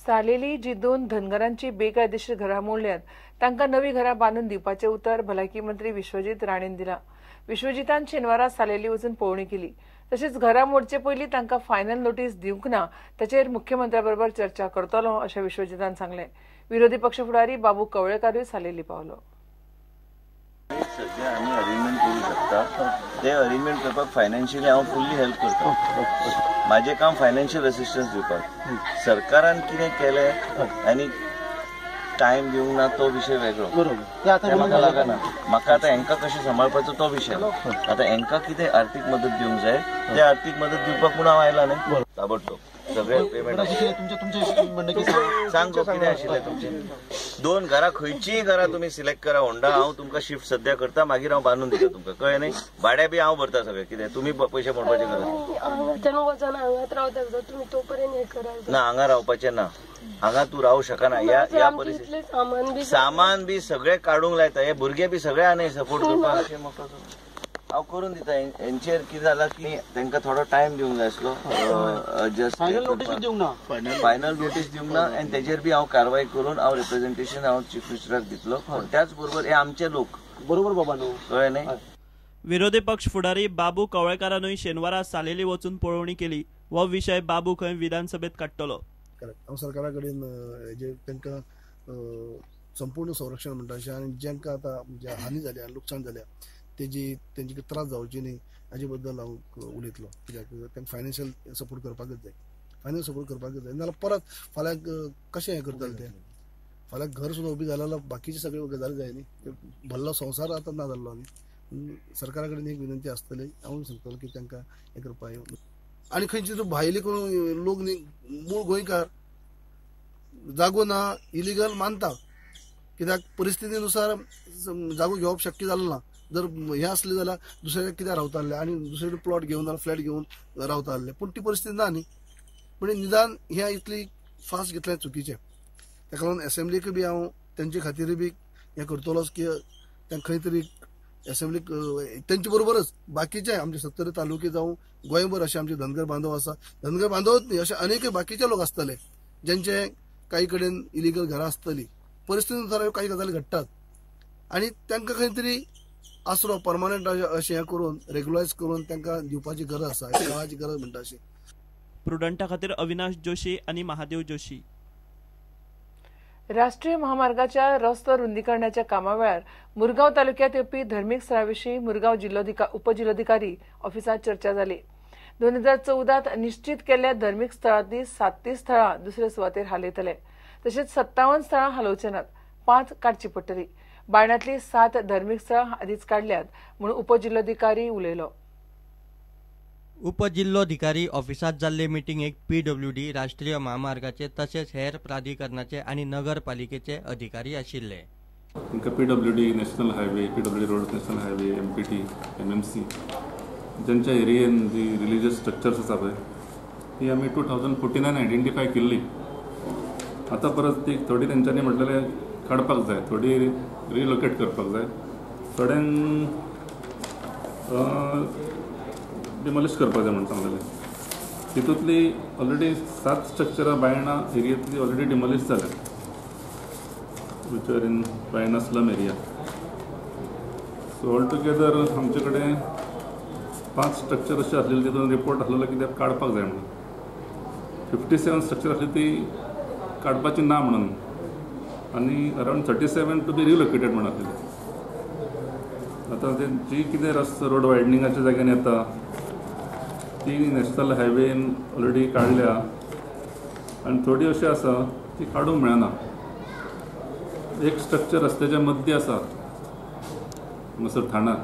सालेली जी 2 धनगरांची बेकायदेशीर घरां मोडल्यात तांकां नवी घरां बांदून दिवपाचें उतर भलायकी मंत्री विश्वजीत राणेन दिलां. विश्वजितान शेनवारा सालेली वचून पळोवणी केली. तशेंच घरां मोडचे पयलीं तांकां फायनल नोटीस दिवंक ना ताचेर मुख्यमंत्र्या बरोबर चर्चा करतलो अशें विश्वजितान सांगलें. विरोधी पक्ष फुडारी बाबू कवळेकारूय सालेली पावलो. सध्या आमी अरेंजमेंट करू शकता, ते अरेंजमेंट करपाक फायनान्शियली हांव फुल्ली हेल्प करता. म्हाजें काम फायनान्शियल असिस्टन्स दिवपाक. सरकारान कितें केलें आनी टायम दिवंक ना तो विशय वेगळो, म्हाका लागना. म्हाका आतां हेंकां कशें सांबाळपाचो तो विशय. आतां हेंकां कितें आर्थीक मदत दिवंक जाय ते आर्थीक मदत दिवपाक म्हूण हांव आयला न्ही. ताबडतोब सगळे पेमेंट सांग कितें आशिल्लें तुमचें. 2 घरां खंयचीय घरां तुमी सिलेक्ट करा होंडा, हांव तुमकां शिफ्ट सद्या करता, मागीर हांव बांदून दिता तुमकां, कळ्ळें न्ही. भाड्या बी हांव भरता सगळें, कितें तुमी पयशे मोडपाचे गरज ना. हांगा रावपाचें ना, हांगा तूं रावू शकना. ह्या परिस्थितीत सामान बी सगळें काडूंक लायता, हे भुरगे बी सगळे आनी सपोर्ट करपाक हांव करून दिता. हेंचेर कितें जालां की तांकां थोडो टायम दिवंक जाय आसलो, जस्ट फायनल नोटीस दिवंक ना. आनी तेजेर बी हांव कारवाय करून हांव रिप्रेझेंटेशन हांव चीफ मिनिस्टराक दितलो. त्याच बरोबर हे आमचे लोक, बरोबर बाबा न्हू, कळ्ळें न्ही. विरोधी पक्ष फुडारी बाबू कवळेकारानूय शेनवारा सालेली वचून पळोवणी केली. हो विशय बाबू खंय विधानसभेत काडटलो. हांव सरकारा कडेन जे तांकां संपूर्ण संरक्षण म्हणटा अशें, आनी जांकां आतां हानी जाल्या लुकसाण जाल्या तेजी तेंचे त्रास जावचे न्ही हाजे बद्दल हांव उलयतलो. कित्याक तांकां फायनान्शियल सपोर्ट करपाकच जाय, फायनान्शियल सपोर्ट करपाकच जाय. नाजाल्यार परत फाल्यां कशें हें करतले ते, फाल्यां घर सुद्दां उबी जालें जाल्यार बाकीचे सगळे गजाली जाय न्ही, भरलो संवसार आतां ना जाल्लो. आनी सरकारा कडेन एक विनंती आसतली, हांव सांगतलो की तांकां हें करपाक. आनी खंयची तूं भायले कोण लोक न्ही, मूळ गोंयकार जागो ना इलिगल मानता, कित्याक परिस्थितीनुसार जागो घेवप शक्य जालें ना. जर हें आसलें जाल्यार दुसऱ्या कित्याक रावता आसले आनी दुसरे प्लॉट घेवन जाल्यार फ्लॅट घेवन रावता आसले, पूण ती परिस्थिती ना न्ही. पूण निदान हें इतली फास्ट घेतलें चुकीचें. ताका लागून एसेंब्लीक बी हांव तेंचे खातीर बी हें करतलोच की तांकां खंय तरी एसेंब्लीक तेंचे बरोबरच बाकीचे आमचे 70 तालुके जावं गोंयभर अशे आमचे धनगर बांधव आसा, धनगर बांधवच न्ही अशे अनेक बाकीचे लोक आसतले जेंचे काही कडेन इलिगल घरां आसतली. परिस्थितीनुसार काही गजाली घडटात आनी तांकां खंय तरी आसरो परमनंट अशें हें करून रेगुलरायज करून तांकां दिवपाची गरज आसा, काळाची गरज म्हणटा अशी. प्रुडंटा खातीर अविनाश जोशी आनी महादेव जोशी. राष्ट्रीय महामार्गाच्या रस्तो रुंदीकरणाच्या कामा वेळार मुरगांव तालुक्यात येवपी धर्मीक स्थळा विशीं मुरगांव उपजिल्लोधिकारी ऑफिसांत चर्चा जाली. 2014 निश्चित केल्ल्या धर्मीक स्थळांतली 37 स्थळां दुसरे सुवातेर हालयतले, तशेंच 57 स्थळां हालोवचे नात, 5 काडची पडटली. बायणांतली 7 धर्मीक स्थळां आदींच काडल्यात म्हूण उपजिल्लोधिकारी उलयलो. उपजिल्लोधिकारी ऑफिसांत जाल्ले मिटिंगेक पीडब्ल्यूडी, राष्ट्रीय म्हामार्गाचे तशेंच हेर प्राधिकरणाचे आनी नगरपालिकेचे अधिकारी आशिल्ले. तांकां PWD, national highway, PWD road, national highway, MPT, MMC ज्यांच्या एरियेन जी रिलिजियस स्ट्रक्चर्स आसा पळय ती आमी 2014 आयडेंटिफाय केल्ली. आतां परत ती थोडी तेंच्यांनी म्हटलेलें काडपाक जाय, थोडी रिलोकेट करपाक जाय, थोड्यांक डिमॉलिश करपाक जाय म्हण सांगलेलें. तितूंतली ऑलरेडी 7 स्ट्रक्चरां बायणा एरियेंतली ऑलरेडी डिमॉलिश जाल्या, which are in Baina slum area. So all together आमचे कडेन 5 स्ट्रक्चर अशें आसलेले तितून रिपोर्ट आसलेलो की ते काडपाक जाय म्हणून. 57 स्ट्रक्चर आसली ती काडपाची ना म्हणून, आनी अरावंड 37 टू बी रिलोकेटेड म्हण आसलेले. आतां ते जी कितें रस्तो रोड वायडनिंगाच्या जाग्यान येता ती नॅशनल हायवेन ऑलरेडी काडल्या आनी थोडी अशी आसा ती काडूंक मेळना. एक स्ट्रक्चर रस्त्याच्या मध्य आसा हांगासर ठाण्यार,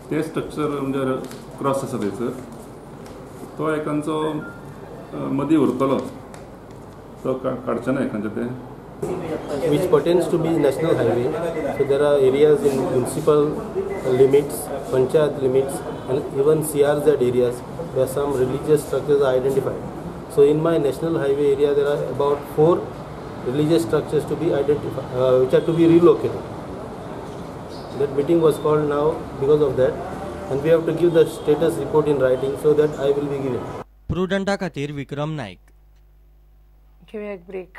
ते स्ट्रक्चर म्हणजे क्रॉस आसा थंयसर, तो एकांचो मदीं उरतलो, तो काडचे ना एकांचे ते. Which pertains to be national highway. So there are areas in municipal limits, panchayat limits and even CRZ areas where some religious structures are identified. So in my national highway area there are about 4 religious structures to be identified, which are to be relocated. That meeting was called now because of that, and we have to give the status report in writing so that I will be given. Prudenta खातीर विक्रम नाईक. घेऊया एक break.